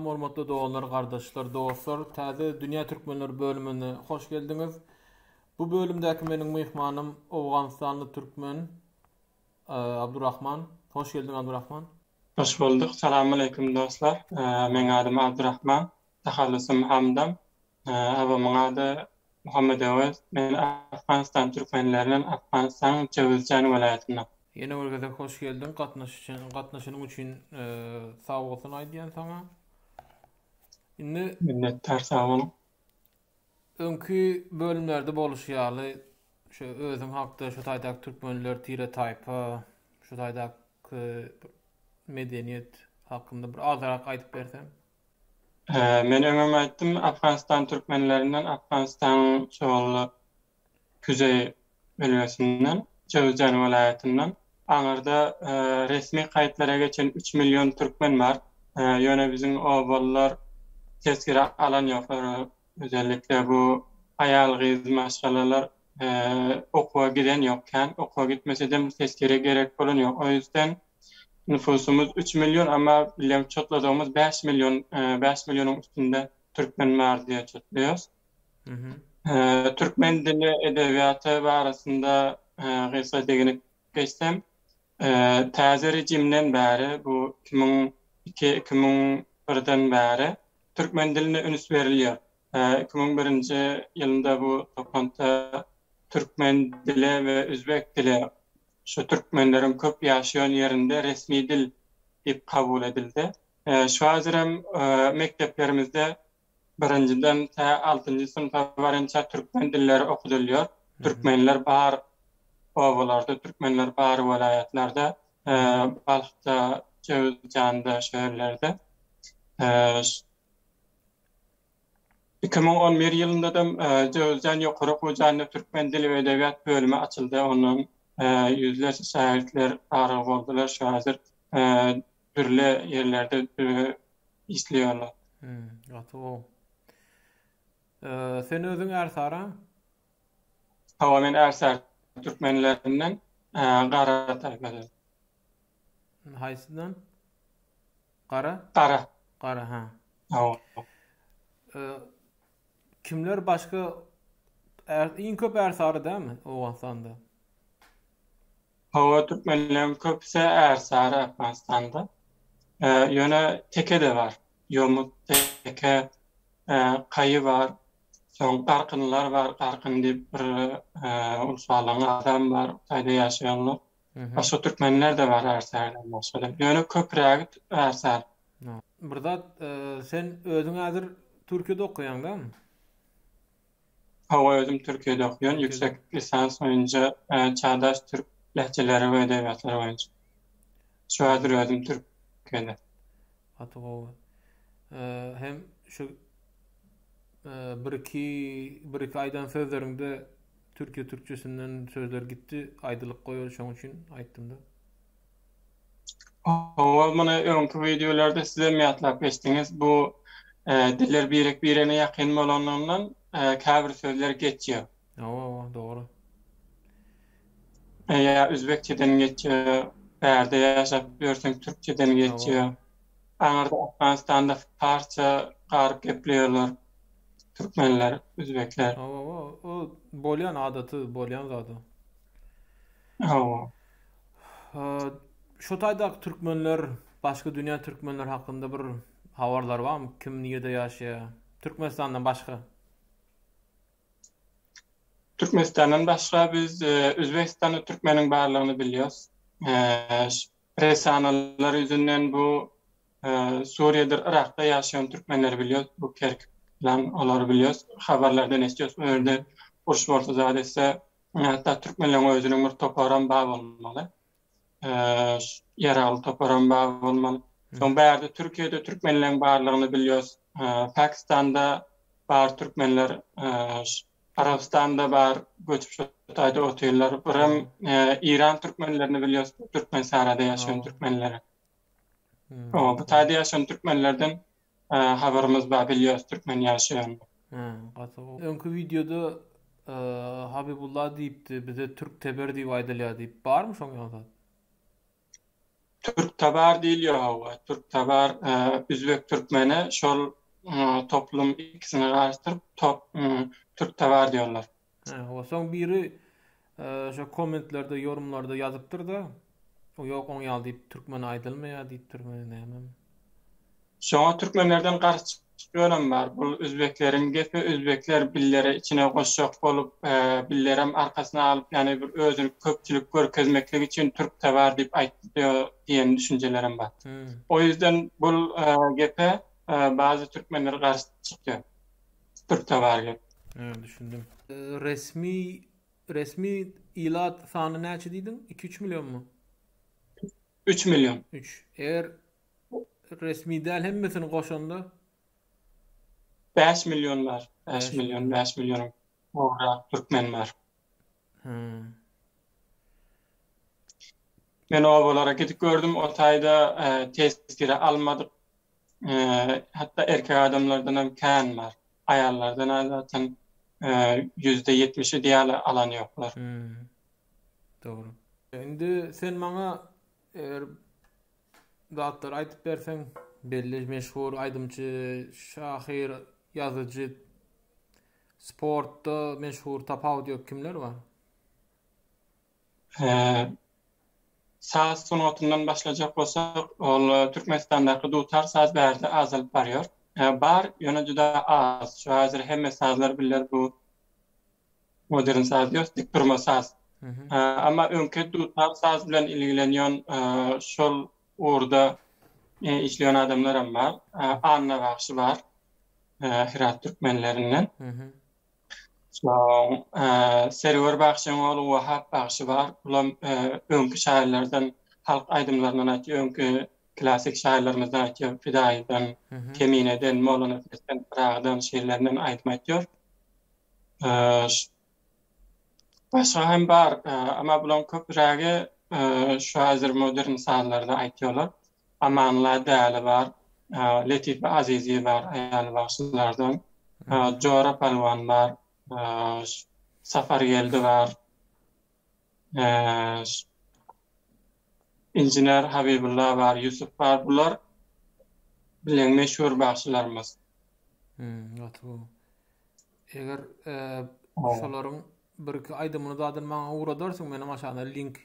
hormatly doganlar, gardaşlar, dostlar. Täze Dünýä Türkmenleri bölümine hoş geldiňiz. Bu bölümdäki meniň myhmanym Owganystanly türkmen Abdurrahman. Hoş geldiň Abdurrahman. Hoş bulduk. Salam aleýkum dostlar. Meň adym Abdurrahman. Tahallusym Hamdam. Abamyň ady Muhammet Öwez. Men Afganystan türkmenlerinden Afganystanyň Jöwüzjan welaýatyndan. Ýene bir gezek hoş geldiň. Gatnaşynyň üçin sag bolsun aýdýan saňa. Indi Minnetdar sag boluň. Öňki bölümlerde boluşy ýaly şu özüň hakda şu taýdaky türkmenler tire-taýpa şu taýdaky medeniýet hakynda bir azyrak aýdyp berseň. Men öňem aýtdym, Afganistan türkmenlerinden, Afganistanyň şol küzeý bölgesinden, Jöwüzjan welaýatyndan. Aňyrda resmi kaýtlara geçen üç million türkmen bar. Ýöne biziň obalylar tezkere alan ýoklar. Özellikle bu aýal-gyz maşgalalar okuwa giden ýok kän. Okuwa gitmesedem tezkere gerek bolan ýok. O ýüzden Nüfusumyz üç million, amma bilýän çotladygymyz 5 million, 5 millionyň üstünde türkmen bar diýe çotlaýarys. Türkmen dili, edebiýaty barasynda gysga deginip geçsem, täze rejimden bäri, bu 2002, 2001-den bäri türkmen diline üns berilýär. 2001-nji ýylynda bu toplantda türkmen dili we özbek dili şu türkmenleriň köp ýaşaýan ýerinde resmi dil diýip kabul edildi. Şu hazirem mekdeplerimizde birinjiden tä altynjy synpa barynça türkmen dilleri okadylýar. Türkmenler bar obalarda, türkmenler bar welaýatlarda, Balhda, Jöwüzjanda, şu ýerlerde. 2011 ýylynda-da Jöwüzjan ýokary okuw jaýynda türkmen dili we edebiýat bölümi açyldy. Ondan ýüzlerçe şägirtler faryg boldular. Şu häzir dürli ýerlerde işleýärler. Gaty gowy. Sen özüň Ärsara? Hawa, men Ärsar türkmenlerinden, Gara taýpadan. Haýsydan? Gara? Gara. Gara, ha. Hawa. Kimler başga är, iň köp ärsary dälmi Owganystanda? Hawa, türkmenleriň köpüsi ärsary Afganistanda. Ýöne teke-de bar. Ýomut, teke, kaýy bar. Soň garkynlar bar. Garkyn diýip bir ulsalygyň adam bar, taýda ýaşaýanlar. Başga türkmenler-de bar ärsardan başga-da. Ýöne köprägi ärsar. Bir zat, sen özüň häzir Türkiýede okaýaň dämi? Hawa, özüm Türkiýede okaýan, ýüksek lisans boýunça çagdaş türk lehjeleri we edebiýatlary boýunça. Şu häzir özüm Türkiýede. Gaty gowy. Hem şu bir-iki bir-iki aýdan sözleriňde Türkiýe türkçesinden sözler gitdi, aýdylyp goýuldy, şoň üçin aýtdym-da. Hawa, muny öňki wideolarda sizem ýatlap geçdiňiz. Bu diller birek-biregine ýakyn bolanlygyndan käbir sözler geçýär. Hawa, hawa, dogry. Ýa özbekçeden geçýär, bärde ýaşap ýörseň türkçeden geçýär. Aňyrda Afganystanda parsça garyp gepleýärler. Türkmenler, özbekler. Hawa, hawa, o bolýan adaty bolýan zat o. Hawa. Şu taýdaky türkmenler, başga dünýä türkmenler hakynda bir habarlar barmy? Kim nirede ýaşaýar? Türkmenistandan başga. Türkmenistandan başga biz Özbegistanda türkmeniň barlygyny bilýäs. Resanalar ýüzünden bu Suriýadyr Yrakda ýaşaýan türkmenleri bilýäs. Bu Kerkük bilen olary bilýäs. Habarlardan eşidýäs. O ýerde uruş bolsa zat etse hatda türkmenleriň özüniň bir toparam bar bolmaly. Ýaragly toparam bar bolmaly. Soň bärde Türkiýede türkmenleriň barlygyny bilýäs. Pakistanda bar türkmenler, Arabystanda bar, göçüp şu taýda otyrlar. Birem Eýran türkmenlerini bilýäs, Türkmenistanda ýaşaýan türkmenleri. Bu taýda ýaşaýan türkmenlerden habarymyz bar, bilýäs türkmen ýaşaýanyny. Gaty gowy. Öňki wideoda Habibulla diýipdi, bize türk teber diýip aýdylýar diýip. Barmy şoň ýaly zat? Türktabar diýilýär hawa. Türktabar üzbek türkmeni şol toplum ikisini garyşdyryp top Türktabar diýýärler. Hawa, soň biri şo kommentlerde, ýorumlarda ýazypdyr-da, o ýok oň ýaly diýip türkmene aýdylmaýar diýipdirmi, nämemi. Şoňa türkmenlerden garşy çykýanam bar. Bul üzbekleriň gepi, üzbekler billeri içine goşjak bolup, billerem arkasyna alyp, ýagny bir özüni köpçülik görkezmeklik üçin türk tabar diýip aýtdy diýen düşünjelerem bar. O ýüzden bul gepe bazy türkmenler garşy çykýar. Türk tabar gep. Hä, düşündim. Resmi resmi ilat sany näçe diýdiň? 2-3 millionmy? 3 million. 3. Eger Resmi däl hemmesini goşanda. 5 million bar. 5 million, 5 million gowrak türkmen bar. Hmm. Men obalara gidip gördüm, o taýda e, tezkire almadyk e, hatda erkek adamlardan hem kän bar. Aýallardan zaten e, %70-i diýeli alan ýoklar. Hmm. Dogry. Indi sen maňa eger Zatlary aýdyp berseň, belli meşhur aýdymçy, şahyr, ýazyjy, sportda meşhur tapawudy ýok kimler bar? Saz sungatyndan başlajak bolsak, ol Türkmenistandaky dutar saz bärde azalyp barýar. Bar, ýöne juda az. Şu häzir hemme sazlar biller bu Modern saz diýýäs, dik durma saz. Amma öňki dutar saz bilen ilgilenýän şol ugurda işleýän adamlar hem bar. Anna bagşy bar, Hyrat türkmenlerinden. Soň Serwer bagşyň ogly Wahap bagşy bar. Bulam öňki şaýyrlardan, halk aýdymlaryndan aýtýar, öňki klassyk şaýyrlarymyzdan aýtýar, Fidaýydan, Kemineden, Mollanepesden, Pyragydan şiirlerinden aýdym aýtýar. Başga hem bar, amma bulaň köpürägi şu häzir modern sazlarda aýtýarlar. Amanla Däli bar, Letife Azizi bar aýal bagşylardan, Jora Pälwan bar, Sapargeldi bar, Inžener Habibulla bar, Ýusup bar. Bular bileň meşhur bagşylarymyz. Hmm, gaty gowy. Eger şolaryň bir-iki aýdymyny zadyny maňa ugradarsyň, menem aşagyna link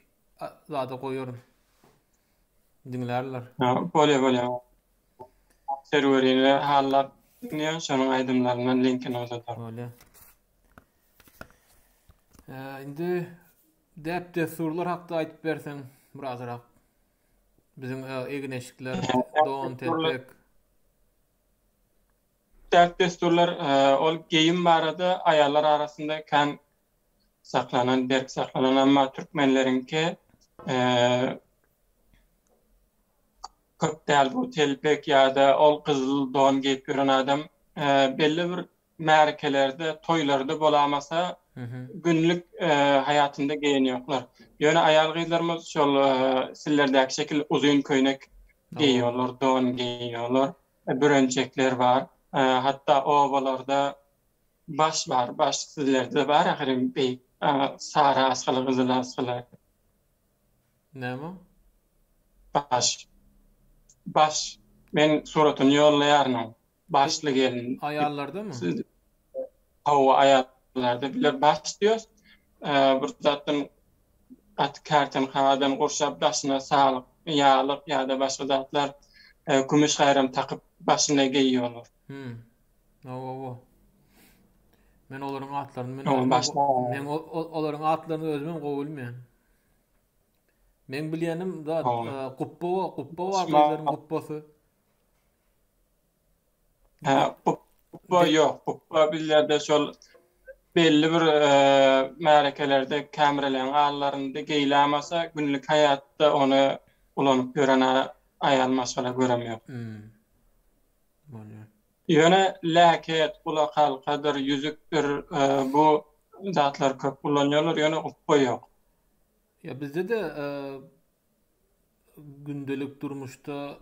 zada goýaryn. Diňlärler. Bolýar, bolýar. Serwerini hallap diňleýän, şonuň aýdymlaryndan linkini uzadaryn. Bolýar. Indi däp-dessurlar hakda aýdyp berseň birazrak. Biziň egin-eşikler, don, telpek. Däp-dessurlar ol geýim barada aýallar arasynda kän saklanan, berk saklanan, emma türkmenleriňki köp däl bu telpek ýa-da ol gyzyl don geýip ýören adam belli bir märekelerde, toýlarda bolamasa, günlük haýatynda geýen ýoklar. Ýöne aýal-gyzlarymyz şol sillerdäki şekil uzyn köýnek geýýärler, don geýýärler, bürenjekler bar. Hatda obalarda baş bar, baş sizlerde bar ahyryn beýik sary asgyly, gyzyl asgyly. Näme? Baş. Baş. Men suratyny ýollaýaryn oň. Başly gelin. Aýallardamy? Hawa, aýallarda bizler baş diýýäs. Bir zatdan gaty kärten kagyzdan gurşap daşyna salyk, ýaglyk ýa-da başga zatlar kümüş gaýram takyp başyna geýýärler. Hmm. Hawa, hawa. Men olaryň atlaryny men özüm men olaryň atlaryny özüm hem gowy bilmeýän. Meň bilýänim zat gupba, gupba bar gyzlaryň gupbasy. Hä, gupba ýok. Gupba bizlerde şol belli bir märekelerde kämreleň allarynda geýlämasa, günlük haýatda ony ulanyp ýören aýal maşgala görem ýok. Bolýar. Ýöne läket, gulakhalkadyr, ýüzükdir bu zatlary köp ulanýarlar, ýöne gupba ýok. Ýa bizde-de Gündelik durmuşda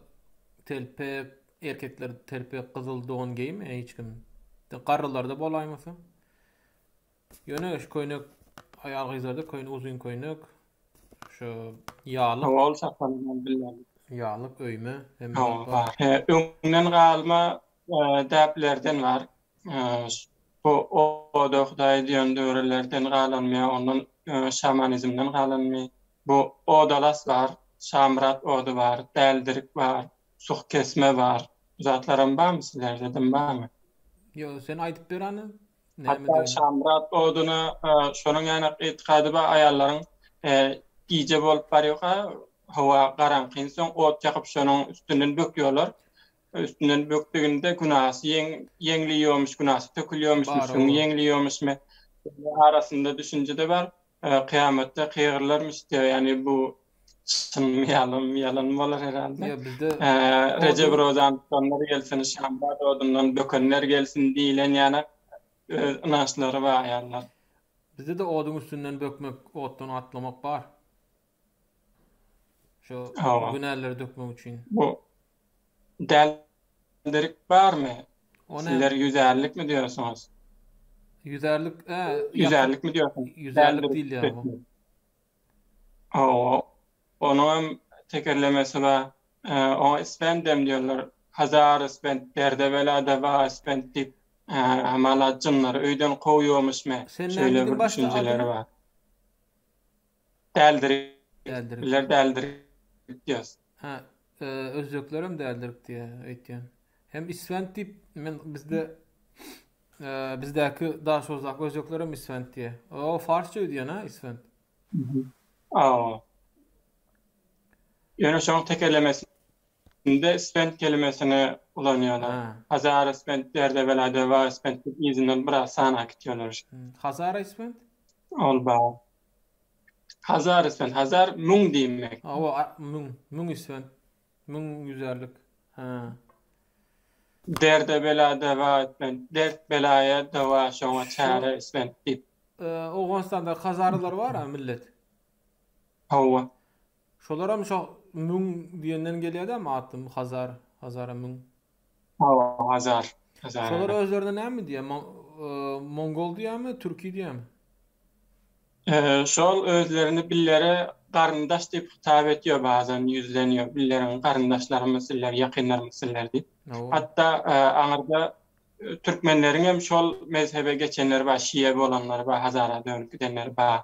telpek, erkekler telpek, gyzyl don geýmeýär hiç kim. Garrylarda bolaýmasa. Ýöne şu köýnek aýal gyzlarda köýnek uzyn köýnek şu ýalyk. Ol saklanýan bilýän. Ýaglyk, öýme, hemme zat bar. Öňden galma däplerden bar. Bu oda hudaý diýen döwürlerden galanmy ýa ondan şamanizmden galanmy? Bu odalas bar, Şamyrat ody bar, däldirik bar, suh kesme bar. Bu zatlaram barmy sizlerdedem barmy? Ýok, sen aýdyp ber hany. Hatda Şamyrat oduna şonuň ýanak etikady bar, aýallaryň gije bolup barýarka, howa garaňkyn soň ot ýakyp şonuň üstünden bökýärler. Üstünden bökdüginde günasy ýeňliýormuş, günasy tökülýormuş, süňňi ýeňliýormuşmy? Arasynda düşünje-de bar. Kyýamatda gygyrlarmyş diýýär. Ýagny bu çynmy ýalanmy, ýalan bolar herhalde. Ýa bizde Rejep rozany tutanlar gelsin, Şamyrat odundan bökenler gelsin diýlen ýaly öz ynançlary bar aýallar. Bizde-de oduň üstünden bökmek, otdan atlamak bar. Şu günäleri dökmek üçin. Bu däldirik barmy? Sizler ýüzärlikmi diýýärsiňiz? Ýüzärlik, hä, ýüzärlikmi diýýärsiňiz? Ýüzärlik diýilýär bu. Hawa, onuň hem tekerlemesi bar. Oňa isbendem diýýärler. Hazar isbend, derde bela deba isbend diýip, hamala jynlary öýden kowýarmyşmy? Şeýle bir düşünjeleri bar. Däldirik. Däldirik. Bizler däldirik diýýäs. Hä, özbeklerem däldirik diýýär öýtýän. Hem isfent diýip, men bizde bizdäki Daşoguzdaky özbeklerem isfent diýýär. O farsça öýdýän ha isfent. Hawa. Ýöne şoň tekerlemesinde isfent kelimesini ulanýarlar. Hazar isfent, derde bela deva isfent diýip yzyndan biraz sanap gitýärler. Hazara isfent? Ol bar. Hazar isfent. Hazar müň diýmek. Hawa, müň. Müň isfent. Müň ýüzärlik. Hä. Derde bela dewa isfent. Dert belaýa dewa şoňa çäre isfent diýip. Owganystanda hazarlar bar-a millet. Hawa. Şolaram şo müň diýenden gelýär-dämi atym Hazar, Hazara müň. Hawa, Hazar. Hazar. Şolar özlerine näme diýýär? Mongol diýýärmi, türki diýýärmi? Şol özlerini billere garyndaş diýip hitap etýär bazan ýüzlenýär. Billeriň garyndaşlarymyz sizler, ýakynlarymyz sizler diýip. Hatda aňyrda türkmenleriň hem şol mezhebe geçenleri bar, şiýe bolanlary bar, Hazara dönüp gidenleri bar.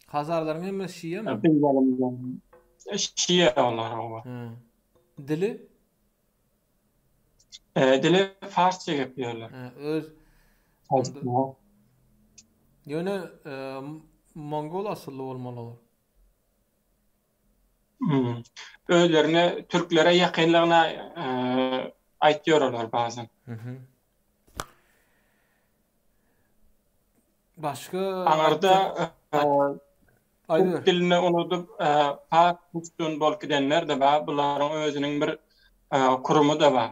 Hazarlaryň hemmesi şiýemi? Şiýe olar hawa. Dili? Dili farsça gepleýärler. Öz Ýöne mongol asylly bolmaly olar. Hmm. Özlerine türklere ýakynlygyna aýtýar olar bazen. Başga aňyrda Türk dilini unudyp pars puştun bolup gidenler-de bar. Bularyň özüniň bir kurumy-da bar.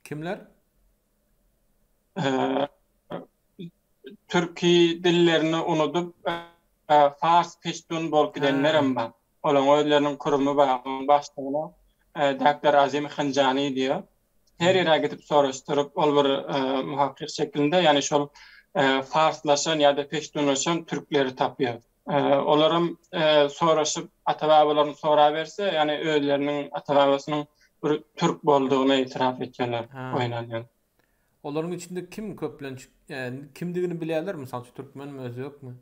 Kimler? Türki dillerini unudyp pars peştun bolup gidenlerem bar. Olaryň özleriniň kurumy bar. Onuň başlygyna Doktor Azim Hynjani diýýär. Her ýere gidip soraşdyryp, ol bir muhakkyk şeklinde, ýagny şol farslaşan ýa-da peştunlaşan türkleri tapýar. Olaram soraşyp, ata-babalaryny soraberse, ýagny özleriniň ata-babasynyň bir türk boldugyny itiraf etýärler, boýun alýarlar. Olaryň içinde kim köplenç, kimdigini bilýärlermi, mysal üçin, türkmenmi, özbekmi?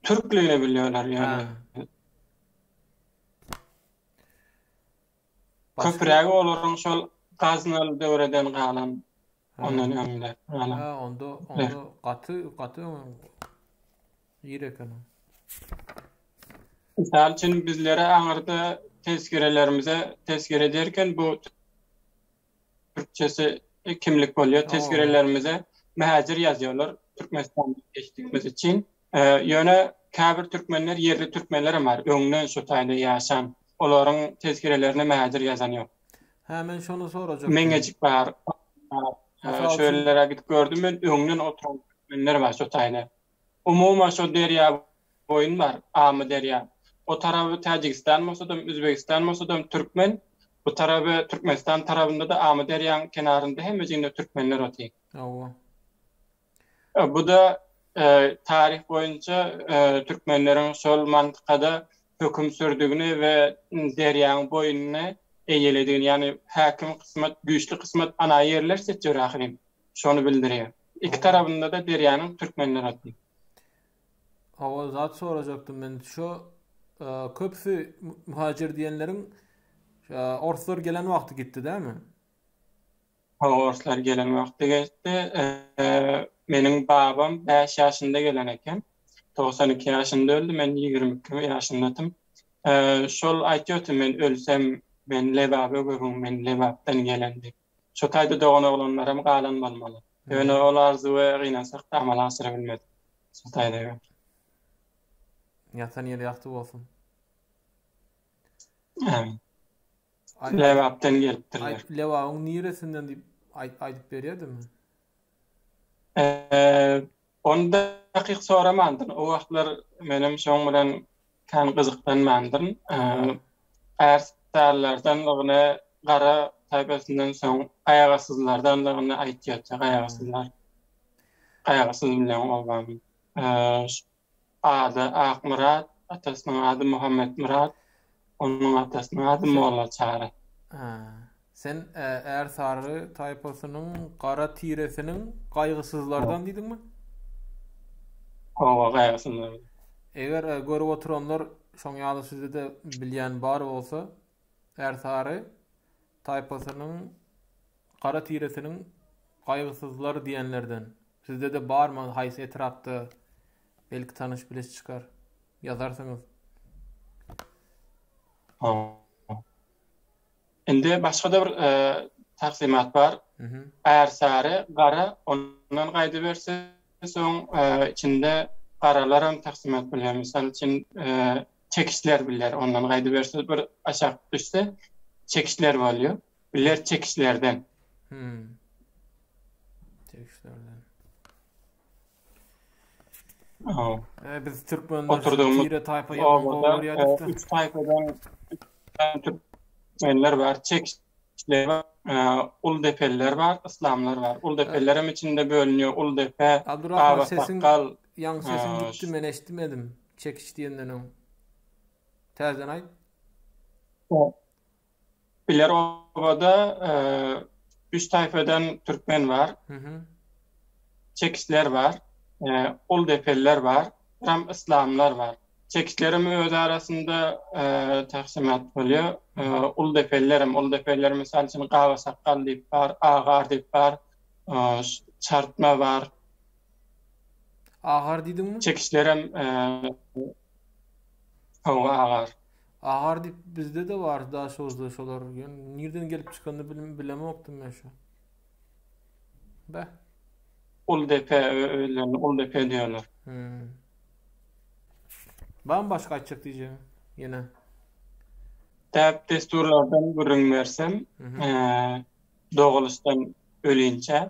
Türkligini bilýärler, ýagny. Köprägi olaryň şol Gaznaly döwreden galan, ondan öňler galan. Ha, onda onda gaty gaty öň ir eken. Mysal üçin bizlere aňyrda tezkirelerimize tezkire ederken bu türkçesi kimlik bolýar. Tezkirelerimize mähajir ýazýarlar Türkmenistandan geçdigimiz üçin. Ýöne käbir türkmenler ýerli türkmenlerem bar, öňden şu taýda ýaşan. Olaryň tezkirelerine mähajir ýazan ýok. Hä, men şony sorajakdym. Meňejik bar. Şöylelere gidip gördüm men, öňden oturan türkmenler bar şu taýda. Umuman şo derýa boýun bar, Amyderýa. O taraby Täjigistan bolsadam, Üzbegistan bolsadam türkmen, bu taraby Türkmenistan tarabynda-da Amyderýaň kenarynda hemmejiginde türkmenler otyr. Hawa. Bu-da taryh boýunça türkmenleriň şol mantykada. höküm sürdügini we derýaň boýuny eýeledigini, ýagny häkim kysmat, güýçli kysmat ana ýerler seçýär ahyryn. Şony bildirýär. Iki tarabynda-da derýanyň türkmenler otyr. Hawa zat sorajakdym men şo köpüsi muhajir diýenleriň orslar gelen wagty gitdi dämi? Hawa orslar gelen wagty gitdi. Meniň babam 5 ýaşynda gelen eken. 92 ýaşynda öldi, men 22 ýaşyndadym. Şol aýtýardy men ölsem men Lebaba gömüň, men Lebapdan gelen diýip. Şo taýda dogan oglanlaram galan bolmaly. Ýöne ol arzuwy gynansak-da amala aşyra bilmedik. Şo taýda ýok. Ýatan ýeri ýagty bolsun. Amin. Lebapdan gelipdirler. Lebabyň niresinden diýip aýdyp berýädimi? Ony takyk soramandyryn. O wagtlar menem şoň bilen kän gyzyklanmandyryn. Ärsarylardanlygyny, gara taýpasyndan soň gaýagysyzlardanlygyny aýtýardy, gaýagysyzlar. Gaýagysyz bilen obamyň. Ady Akmyrat, atasynyň ady Muhammetmyrat, onuň atasynyň ady Molla Çary. Sen Ärsary taýpasynyň gara tiresiniň gaýgysyzlardan diýdiňmi? Hawa, gaýgysyzlardan. Eger görüp oturanlar şoň ýaly sizde-de bilýän bar bolsa, Ärsary taýpasynyň gara tiresiniň gaýgysyzlar diýenlerden sizde-de barmy haýsy etrapda belki tanyş biliş çykar ýazarsyňyz. Indi başga-da bir tagsymat bar. Ärsary gara ondan gaýdyberse soň içinde garalaram tagsymat bolýar. Mysal üçin çekiçler biler ondan gaýdyberse bir aşak düşse çekiçler bolýar. Biler çekiçlerden. Hmm. Çekiçlerden. E, biz türkmenler Oturdığımız tire taýpa ýaman gowy obada görýärdik-de. üç taýpadan türkmenler bar, çekiçler bar, ul depeliler bar, yslamlar bar. Ul depeliler hem içinde bölünýär. Ul depe, Abdurrahman Baba sesiň sakgal, ýaňy sesiň gitdi men eşitmedim. Çekiç diýenden öň. Täzeden aýt. Biler obada üç taýpadan türkmen bar. Çekiçler bar, ul depeliler bar, biram yslamlar bar. Çekiçlerem öz arasynda taksymat bolýar. Ul depelilerem, ul depeliler mysal üçin gaba sakgal diýip bar, agar diýip bar, çartma bar. Agar diýdiňmi? Çekiçlerem hawa agar. Agar diýip bizde-de bar Daşoguzda şolar. Ýöne nirden gelip çykanyny bilim bilemokdym men şu. Beh. Ul depe özlerine ul depe diýerler. Hmm. Barmy başga aýtjak diýjegiň ýene? Däp dessurlardan gürrüň bersem, dogulyşdan ölinçä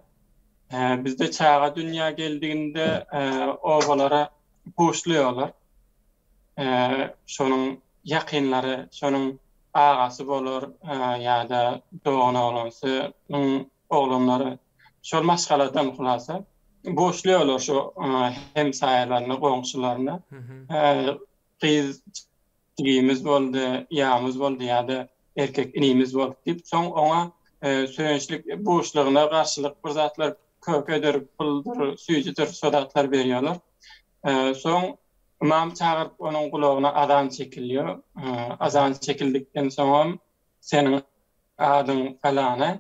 bizde çaga dünýä geldiginde obalara buşlaýarlar. Şonuň ýakynlary, şonuň agasy bolar ýa-da dogan-oglansynyň oglanlary, şol maşgaladan hulasa buşlaýarlar şu hemsaýalaryna, goňşularyna. Gyz jigimiz boldy, ýamyz boldy ýa-da erkek inimiz boldy diýip, soň oňa söýünçlik buşlugyna garşylyk bir zatlar kökedir, puldur, süýjüdir şo zatlar berýärler. Soň ymam çagyryp onuň gulagyna azan çekilýär. Azan çekildikden soňam seniň adyň falany,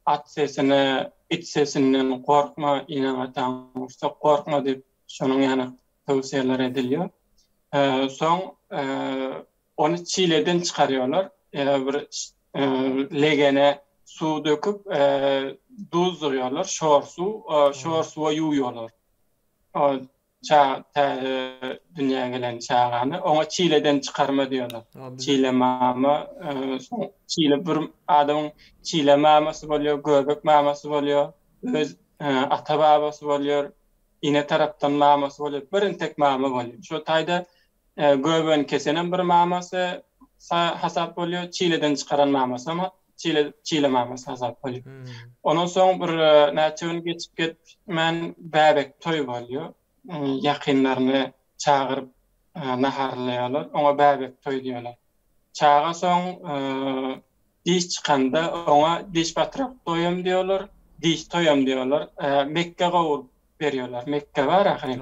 at sesine, it sesinden gorkma, eneň-ataň ursa gorkma diýip şonuň ýaly towsiýeler edilýär. Soň ony çileden çykarýarlar. Bir legene suw döküp, duz dygýarlar, şor suw, şor suwa ýuwýarlar. Täze dünýä gelen çagany oňa çileden çykarma diýýärler. Çile mama, soň çile bir adamyň çile mamasy bolýar, göbek mamasy bolýar, öz ata-babasy bolýar, ene tarapdan mamasy bolýar, bir intek mama bolýar. Şo taýda Göbegini kesenem bir mamasy hasap bolýar, çileden çykaran mamasam çile çile mamasy hasap bolýar. Ondan soň bir näçe gün geçip gitmän bäbek toý bolýar. Ýakynlaryny çagyryp. naharlaýarlar. Oňa bäbek toý diýýärler. Çaga soň diş çykanda oňa diş batyrak toýam diýýärler, diş toýam diýýärler. Mekge gowuryp berýärler. Mekge bar ahyry.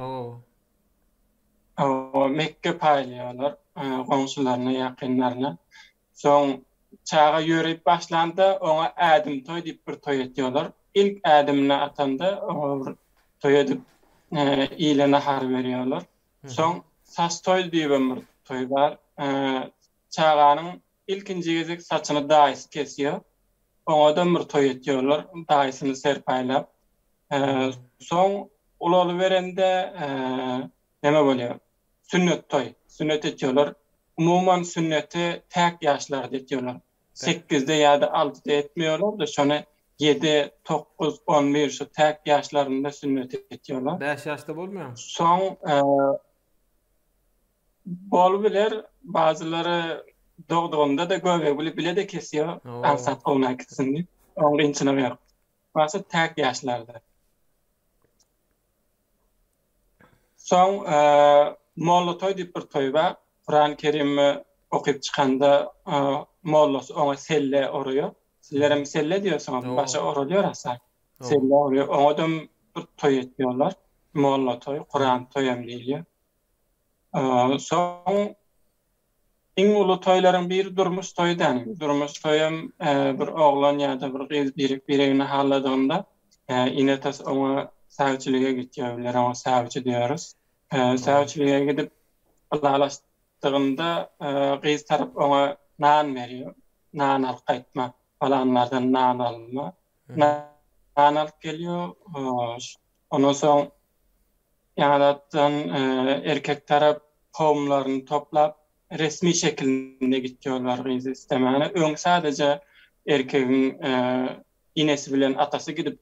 Mekge paýlaýarlar goňşularyna, ýakynlaryna. Soň çaga ýörüp başlanda oňa ädim toý diýip bir toý etýärler. Ilk ädimini atanda oňa bir toý edip ile nahar berýärler. Soň saç toý diýibem bir toý bar. Çaganyň ilkinji gezek saçyny daýysy kesýär. Oňadam bir toý etýärler, daýysyny serpaýlap. Soň ulalyberende neme bolýar? Sünnet toý, sünnet etýärler. Umuman sünneti täk ýaşlarda etýärler. Sekizde ýa-da altyda etmeýärler-de, şony ýedi, dokuz, on bir şu täk ýaşlarynda sünnet etýärler. Bäş ýaşda bolmaýarmy? Soň bolubiler, bazylary dogdugynda-da göbegi bile-de kesýär, aňsat gowuna gitsin diýip. Oň kynçylygy ýok. Maksat täk ýaşlarda. Soň Molla toý diýip bir toý bar. Kurany Kerimi okyp çykanda mollasy oňa selle oraýar. Sizlerem selle diýersiňiz, başa oralýar asa. Selle oraýar. Oňadam bir toý etýärler. Molla toý, Kuran toýam diýilýär. Soň Iň uly toýlaryň biri durmuş toýy däl. Durmuş toýam bir oglan ýa-da bir gyz birek-biregini haladygynda ene-atasy oňa säwçilige gitýär. Bizler oňa säwçi diýeris. Säwçilige gidip ylalaşdygynda gyz tarap oňa nan berýär. Nan alyp gaýtma, falanlardan nan alma. Nan alyp gelýär. Ondan soň Ýaňadatdan erkek tarap kowumlaryny toplap resmi şekilinde gitýärler gyzy istemäne. Öň sadaja erkegiň enesi bilen atasy gidip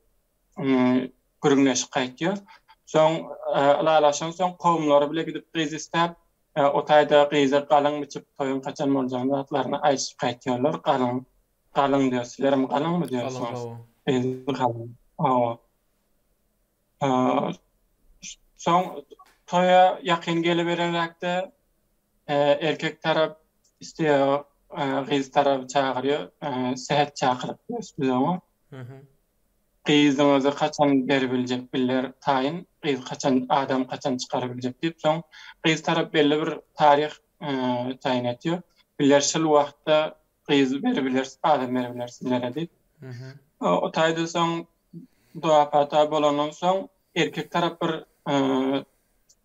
gürrüňleşip gaýtýar. Soň ylalaşan soň kowumlary bile gidip gyzy istäp, o taýda gyza galyň biçip toýuň haçan boljagyny zatlaryny aýdyşyp gaýtýarlar. Galyň, galyň diýýär. Sizlerem galyňmy diýýärsiňiz? Galyň, hawa. Hawa. Soň toýa ýakyn geliberenräkde erkek tarap isleýär, gyz tarapy çagyrýar, sähet çakylyk diýýäris biz oňa. Gyzyňyzy haçan beribiljek biller taýyn, gyz haçan, adam haçan çykarybiljek diýip, soň gyz tarap belli bir taryh taýyn etýär. Biller şul wagtda gyz beribileris, adam beribileris sizlere diýip. O taýda soň doga-pata bolandan soň erkek tarap bir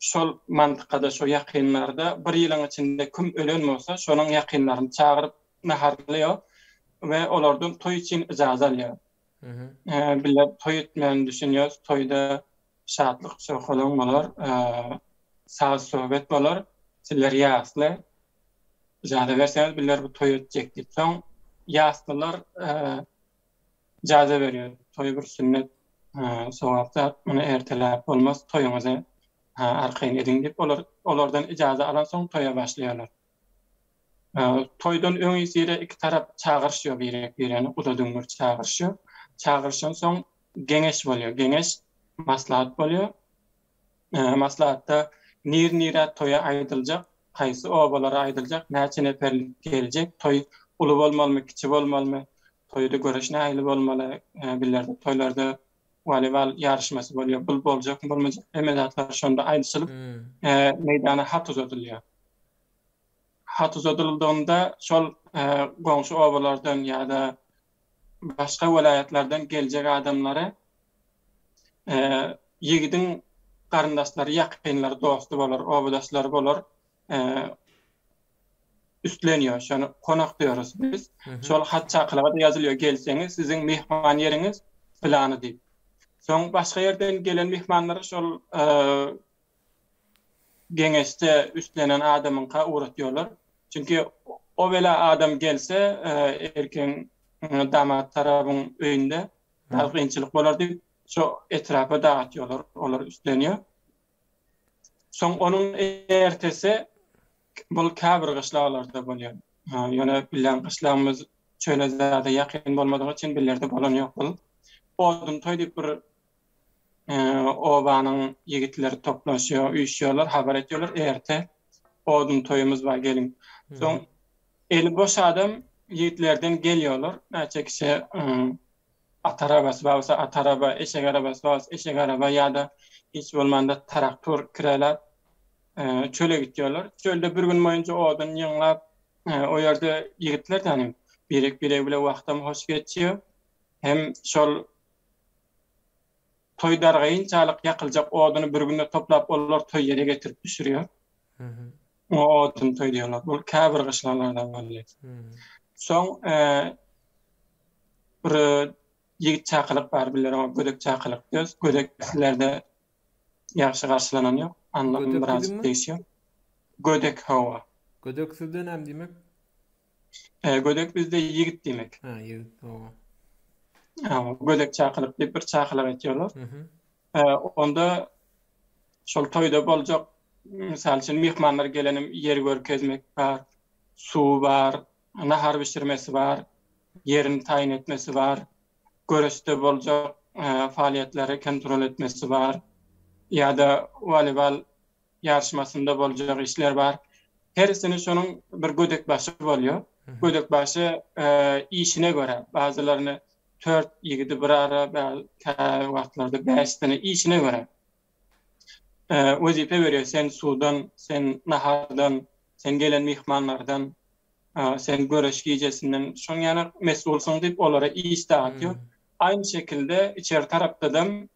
şol mantykada, şo ýakynlarda bir ýylyň içinde kim ölen bolsa, şonuň ýakynlaryny çagyryp naharlaýar we olardan toý üçin yjaza alýar. Bizler toý etmäni düşünýäris, toýda şatlyk, şowhalaň bolar, saz-söhbet bolar, sizler ýasly, yjaza berseňiz bizler bu toýy etjek diýip. Soň ýaslylar Ijaza berýär. Toý bir sünnet, sogap zat, muny erteläp bolmaz, toýuňyzy arkaýyn ediň diýip, olar olardan ijaza alansoň toýa başlaýarlar. Toýdan öňüsyra iki tarap çagyryşýar birek-biregini, guda-düňňür çagyryşýar. Çagyryşansoň geňeş bolýar. Geňeş maslahat bolýar. Maslahatda nir-nirä toýa aýdyljak, haýsy obalara aýdyljak, näçe neperlik geljek, toý uly bolmalymy, kiçi bolmalymy, toýda göreş nähili bolmaly, bizlerde toýlarda woleýbol ýaryşmasy bolýar, bul boljakmy, bolmajakmy, hemme zatlar şonda aýdyşylyp, meýdana hat uzadylýar. Hat uzadyldygynda şol goňşy obalardan ýa-da başga welaýatlardan geljek adamlary ýigidiň garyndaşlary, ýakynlary, dosty bolar, obadaşlary bolar, üstlenýär. Şony konak diýeris biz. Şol hat çakylyga-da ýazylýar, gelseňiz, siziň myhman ýeriňiz pylany diýip. Soň başga ýerden gelen myhmanlary şol geňeşde üstlenen adamyňka ugratýarlar. Çünki o wela adam gelse, erkegiň damat tarabyň öýünde biraz kynçylyk bolar diýip, şo etrapa dagatýarlar, olar üstlenýär. Soň onuň ertesi bul käbir gyşlaglarda bolýar. Ýöne bilýän gyşlagymyz çöle zada ýakyn bolmadygy üçin billerde bolan ýok bul. Odun toý diýip bir obanyň ýigitleri toplaşýar, üýşýärler, habar etýärler, erte. Odun toýumyz bar geliň. Soň eli boş adam ýigitlerden gelýärler. Näçe kişi at arabasy bar bolsa at araba, eşek arabasy bar bolsa eşek araba ýa-da hiç bolmanda traktor kireläp çöle gitýärler. Çölde bir gün boýunça odun ýygnap, o ýerde ýigitler ýagny birek-biregi bilen wagtam hoş geçýär. Hem şol toý dargaýynçalyk ýakyljak oduny bir günde toplap olar toý ýere getirip düşürýär. Oňa odun toý diýýärler. Bu käbir gyşlaglarda bolýar. Soň bir ýigit çakylyk bar, bizler oňa gödek çakylyk diýýäs. Gödek sizlerde ýagşy garşylanan ýok. Anlam biraz degişýär. Gödek hawa. Gödek sizde näme diýmek? Gödek bizde ýigit diýmek. Ha, ýigit, hawa. Hawa, gödek çakylyk diýip bir çakylyk etýärler. Onda şol toýda boljak, mysal üçin, myhmanlar gelenim ýer görkezmek bar, suw bar, nahar bişirmesi bar, ýerini taýyn etmesi bar, göreşde boljak faaliýetleri kontrol etmesi bar ýa-da woleýbol ýaryşmasynda boljak işler bar. Hersini şonuň bir gödekbaşy bolýar. Gödekbaşy işine görä, bazylaryny tört ýigidi bir ara, kä wagtlarda bäşisini işine görä wezipe berýär. Sen suwdan, sen nahardan, sen gelen myhmanlardan, sen göreş gijesinden şoň ýaly mesulsyň diýip olara iş dagытýar. Aýny şekilde içeri tarapdadam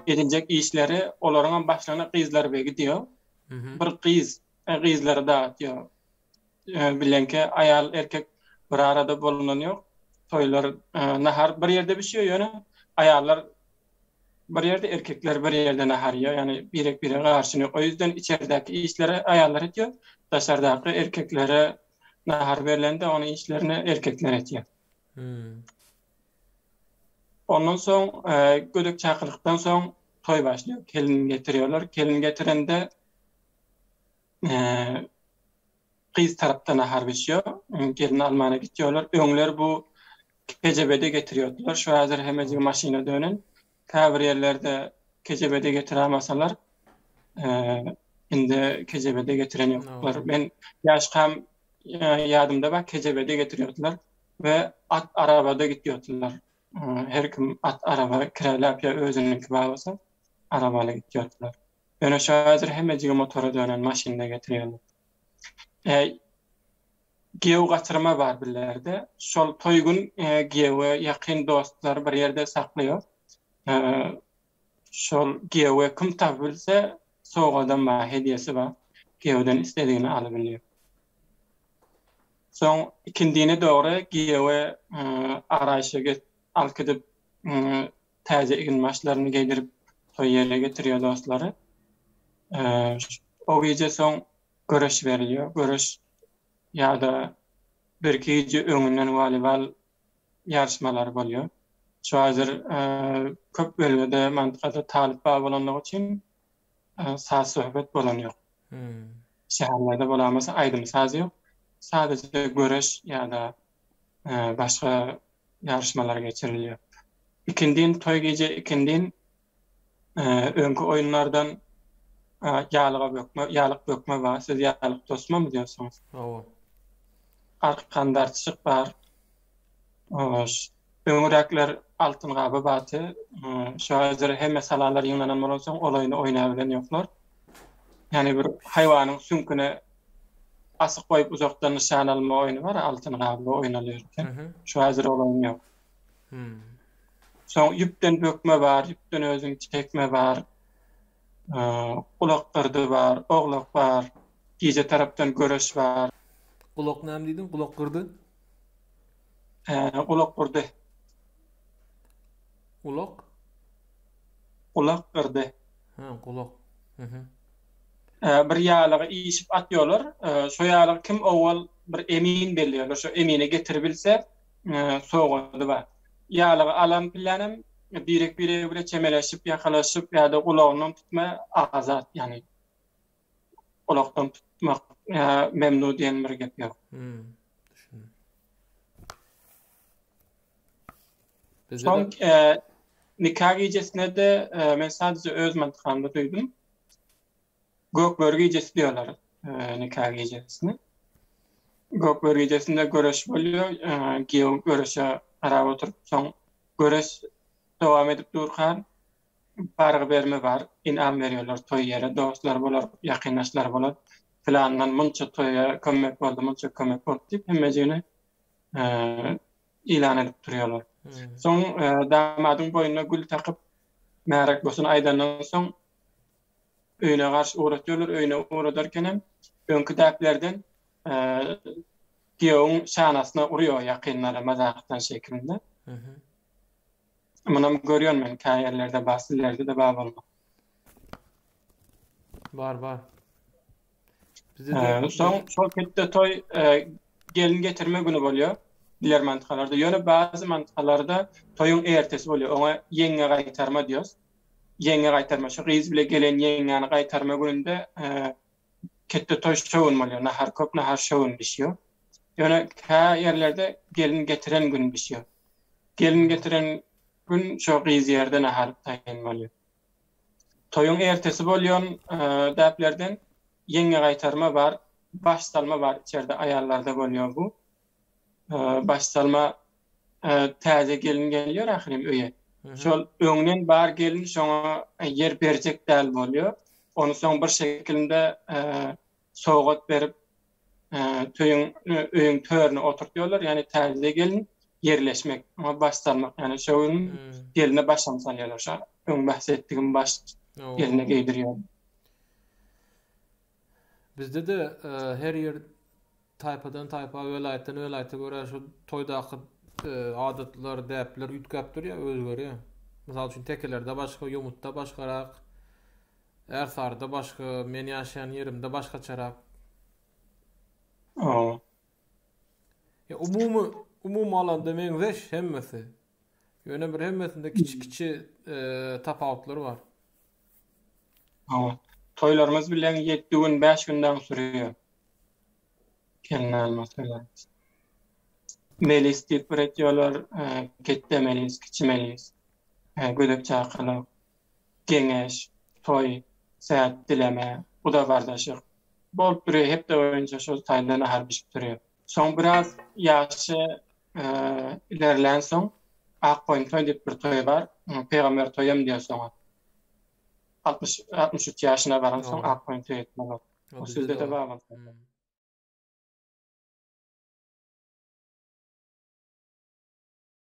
ediljek işleri olaryňam başlygyna gyzlar begi diýýär. Bir gyz gyzlary dagытýar. Bilenki aýal erkek bir arada bolunan ýok. Toýlar nahar bir ýerde bişiýär ýöne aýallar bir ýerde erkekler bir ýerde nahar iýýär. Ýagny birek birege garşyny ýok. O ýüzden içerdäki işleri aýallar edýär. Daşardaky erkeklere nahar berlende onuň işlerini erkekler edýär. Ondan soň gödek çakylykdan soň toý başlaýar. Kelin getirýärler. Kelin getirende gyz tarapda nahar bişýär. Gelin almana gitýärler. Öňler bu kejebede getirýärdiler. Şu häzir hemmejigi maşyna dönen. Käbir ýerlerde kejebede getiramasalar, indi kejebede getiren ýoklar. Men ýaşkam ýadymda bar, kejebede getirýärdiler. We at arabada gitýärdiler. Her kim at araba kireläp ýa özüniňki bar bolsa arabaly gitýärdiler. Ýöne şu häzir hemmejigi motora dönen maşynda getirýärler. Giýew gaçyrma bar bizlerde. Şol toý gün giýewe ýakyn dostlar bir ýerde saklaýar. Şol giýewe kim tapyp bilse sowgadam bar, hedýesi bar. Giýewden isledigini alybilýär. Soň ikindine dogry giýewe araýşa alyp gidip täze eginbaşlaryny geýdirip toý ýere getirýär dostlary. O gije soň göreş berilýär. Göreş ýa-da birki gije öňünden woleýbol ýaryşmalary bolýar. Şu häzir köp bölgede mantykada talyp bar bolanlygy üçin saz-söhbet bolan ýok. Şäherlerde bolamasa aýdym-saz ýok. Sadaja göreş ýa-da başga ýaryşmalar geçirilýär. Ikindin toý gije ikindin öňki oýunlardan ýalyga bökme, ýalyk bökme bar. Siz ýalyk tosmamy diýýärsiňiz? Hawa. Arkan dartyşyk bar. Öňräkler altyn gaby bardy. Şu häzir hemme salalar ýygnanan bolansoň ol oýny oýnabilen ýoklar. Ýagny bir haýwanyň süňküne asyk goýup uzakdan nyşan alma oýny bar, altyn gaby oýnalýar eken. Şu häzir ol oýun ýok. Soň ýüpden bökme bar, ýüpden özüňi çekme bar. Gulak gyrdy bar, oglak bar, gije tarapdan göreş bar. Gulak näme diýdiň? Gulak gyrdy? Gulak gurdy. Ulak? Gulak gyrdy. Ha, gulak. Mhm. Bir ýalygy işip atýarlar. Şo ýalygy kim owal bir emin belleýärler. Şo emine getiribilse, sowgady bar. Ýalygy alan bilenem birek-biregi bile çemeleşip, ýakalaşyp ýa-da gulagyndan tutma azat, ýagny gulakdan tutmak memnu diýen bir gep ýok. Hmm, düşündim. Soň e, nika gijesine-de e, men sadece öz mantykamda duýdum. Gökböri gijesi diýýärler nika gijesini. Gökböri gijesinde göreş bolýar. Giýew göreşe garap oturyp, soň göreş dowam edip durka bargy berme bar, inam berýärler toý ýere, dostlar bolar, ýakyndaşlar bolar. Filandan munça toýa kömek boldy, munça kömek boldy diýip hemmejigini ilan edip durýarlar. Soň damadyň boýnuna gül takyp, märek bolsun aýdandan soň öýüne garşy ugratýarlar. Öýüne ugradarkenem öňki däplerden giýewiň şanasyna urýar ýakynlary mazakdan şeklinde. Munam görýän men kä ýerlerde bar, sizlerde-de bar bolmaly. Bar, bar. Bizde-de Soň şol ketde toý gelin getirme güni bolýar diğer mantykalarda. Ýöne bazı mantykalarda toýuň ertesi bolýar. Oňa ýeňňe gaýtarma diýýäs. Ýeňňe gaýtarma, şu gyz bile gelen ýeňňäni gaýtarma gününde ketde toý şo gün bolýar. Nahar köp nahar şo gün bişýär. Ýöne kä ýerlerde gelin getiren gün bişýär. Gelin getiren gün şo gyz ýerde nahar taýyn bolýar. Toýuň ertesi bolýan däplerden ýeňňe gaýtarma bar, baş salma bar içerde aýallarda bolýar bu. Baş salma täze gelin gelýär ahyryn öýe. Şol öňden bar gelin şoňa ýer berjek däl bolýar. Ony soň bir şekilinde sowgat berip töýüň öýüň törüne oturtýarlar. Ýagny täze gelin ýerleşmek, oňa baş salmak. Ýagny şo gün geline başam salýarlar. Şo öň bahs etdigim baş geline geýdirýär. Bizde-de her ýer taýpadan taýpa, welaýatdan welaýata görä şu toýdaky adatlar, däpler üýtgäp durýar, özgerýär. Mysal üçin tekelerde başga, ýomutda başgarak, Ärsaryda başga, men ýaşaýan ýerimde başgaçarak. Hawa. Ýa umumy umumy alanda meňzeş hemmesi. Ýöne bir hemmesinde kiçi-kiçi e, tapawutlar bar. Hawa. Toýlarymyz bilen 7 gün, 5 gün dagy sürýär. Gelin alma toýlarymyz. Melis diýip bir etýärler, e, ketde melis, kiçi melis, e, gödek çakylyk. Geňeş, toý, sähet dileme, guda gardaşyk. Bolup durýar, hepde boýunça şol taýda nahar bişip durýar. Soň biraz ýaşy ilerlänsoň, Akgoýun toý diýip bir toý bar. Pygamber toýam diýýär oňa. 60, 63 ýaşyna baransoň Akgoýun toý etmeli. O sizde-de bar bolsa.